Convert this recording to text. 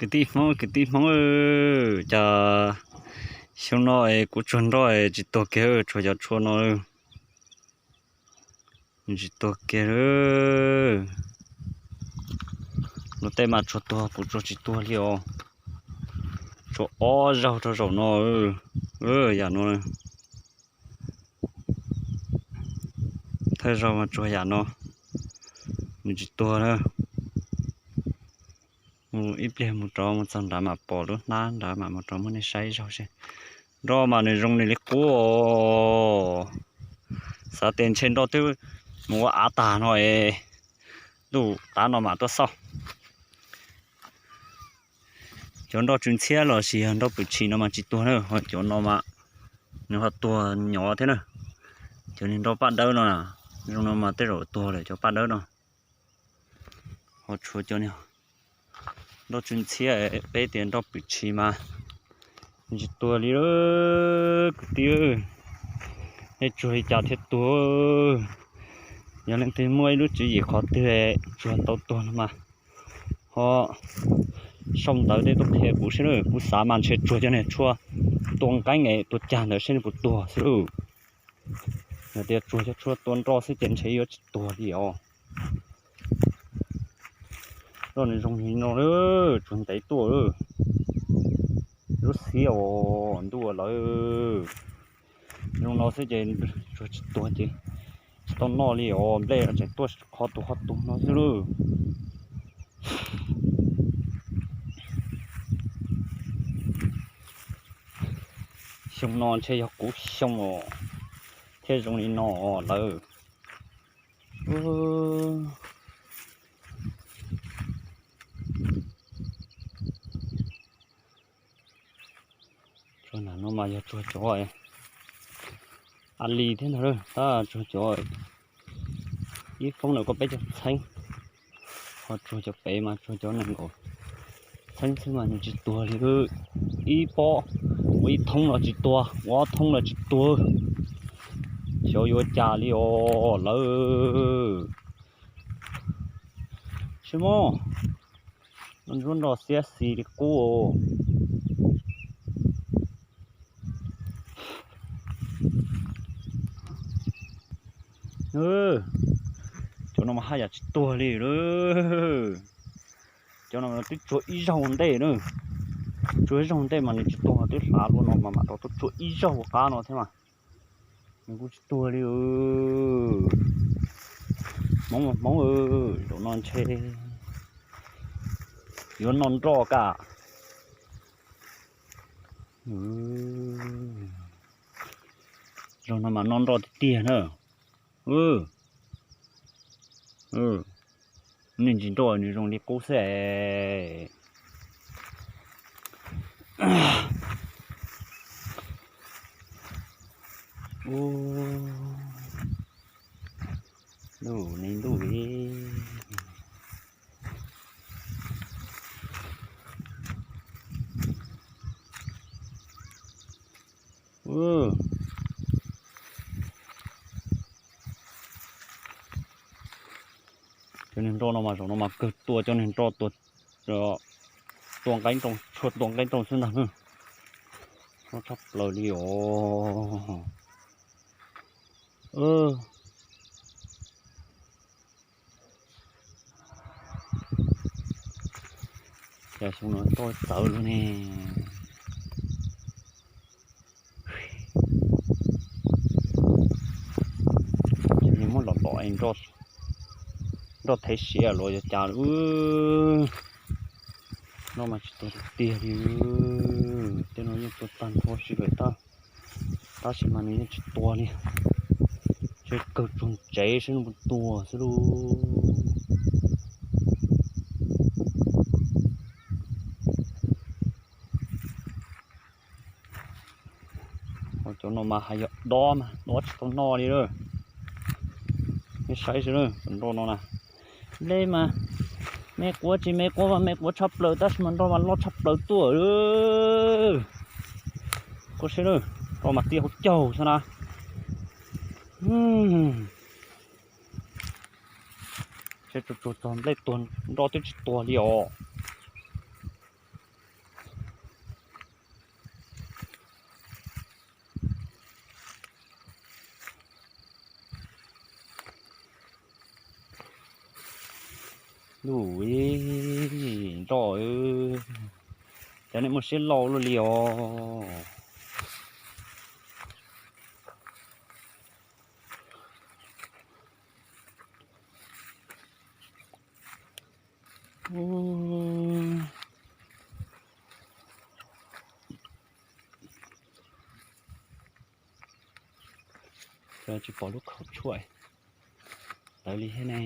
Kwv tij Hmoob, kwv tij Hmoob, cas xyoo no es kuv tsuag nroj tsis tuag kiag, tshuav cov tshuaj no tsis tuag kiag. Luag tej mas tsuag tuag, kuv tsuag tsis tuag li os. Tsuag ob zaug rau zaum no, yam no. Thawj zaug mas tsuag yam no, nws tsis tuag na. Mus ib pliag mus rov mus txog nrad mam pom lub hnab nrad mam mus rov muab nej saib ib zaug seb. Nroj mas nws zoo nws li qub os. Xav tias ntshe nroj twb mus ua av tag no es ntuj tav no mam tuaj xauj. Cov nroj tsw ntxhiab los sis yog nroj pwm tshis no mas tsis tuag na, ho cov no mas nws ho tuag nyov thiab na. Cov niag nroj paj dawb no, zoo no mas tej zaum tuag lawm cov paj dawb no. Ho tshuav cov niag nroj tsw ntxhiab, peb tias nroj pwm tshis mas nws tsis tuag li kwv tij. Nej tsuag li cas thiaj tuag? Yog leej twg muaj ib lub tswv yim qhov twg tsuag tau tuag no mas ho sau ntawv tej tuaj qhia kuv seb, kuv xav mas ntshe tsuag cov niag tshuaj tua nqeeb es tua cag ntawd seb nws puas tuag xwb lauj. Yog tias tsuag cov tshuaj tua nroj xwb ces ntshe yuav tsis tuag li os. Nroj nws zoo li no, tsuag ntev tuaj, lub xiab os ntuj lawm. Zoo no xwb ces tsuag tsis tuag ces tsis tau noj li os, nplej tseem tuaj qhov tus qhov tus no xwb lauj. Xyoo no ntshe yog kuv xyoo os thiaj zoo li no lawm. Tsuag nram no mas yog tsuag cov a li thiab ntag, tab tsuag cov ib foob ntawm koj peb caug txheeb, ho tsuag cov pem mas tsuag cov nees nkaum txheeb xwb mas nws tsis tuag li. Ib pob ua ib thoob los tsis tuag, ua ob thoob los tsis tuag, xyov yuav cas li os lawm. Tsis muaj, ntsuab nroj xiab xis li qub. Cov no mas haj yam tsis tuag li lawm. Cov no twb tsuag ib zaug ua ntej na, tsuag ib zaug ua ntej mas nws tsis tuag, twb hlav luaj no mas mam rov tuaj tsuag ib zaug ua qab no thiab mas nws kuj tsis tuag li. Hmoob mas hmoob, zaum no ntshe yuav noj nroj kaj. Zaum no mas noj nroj tiag tiag na. Nej ntsis nroj nws zoo li qub xwb es. Ntuj ne ntuj li. Cov niag nroj no mas zaum no mas kawg tua cov niag nroj tua, tua nqeeb rau, tshuaj tua nqeeb rau xwb ntag. Loj tshaj plaws li os. Cas xyoo no nroj txawv li ne. Ces muab los los es nroj thev siav los yog cas. Noj mas tsis tuag tiag tiag li. Tej no yeej tuag tag nrho sib lawm tab, tab sis mas nws yeej tsis tuag li. Tseem kawg tsuag ntsev saib nws puas tuag xwb lauj. Cov no mas hais yog dob mas dob tsis tau noj li lawm. Nej saib seb, cov nroj no na, nplej mas me quav tsis me quav mas me quav tshaj plaws tab sis mas nroj mas loj tshaj plaws tuaj. Koj saib, nroj mas tiaj hauv caug xwb na. Saib tsuag tsuag txog nplej tuag nroj twb tsis tuag li os. Ub, nroj, cov nej muaj siab loj luaj li os. Tsis pom lub khaub tshuam tawv li thiab ne.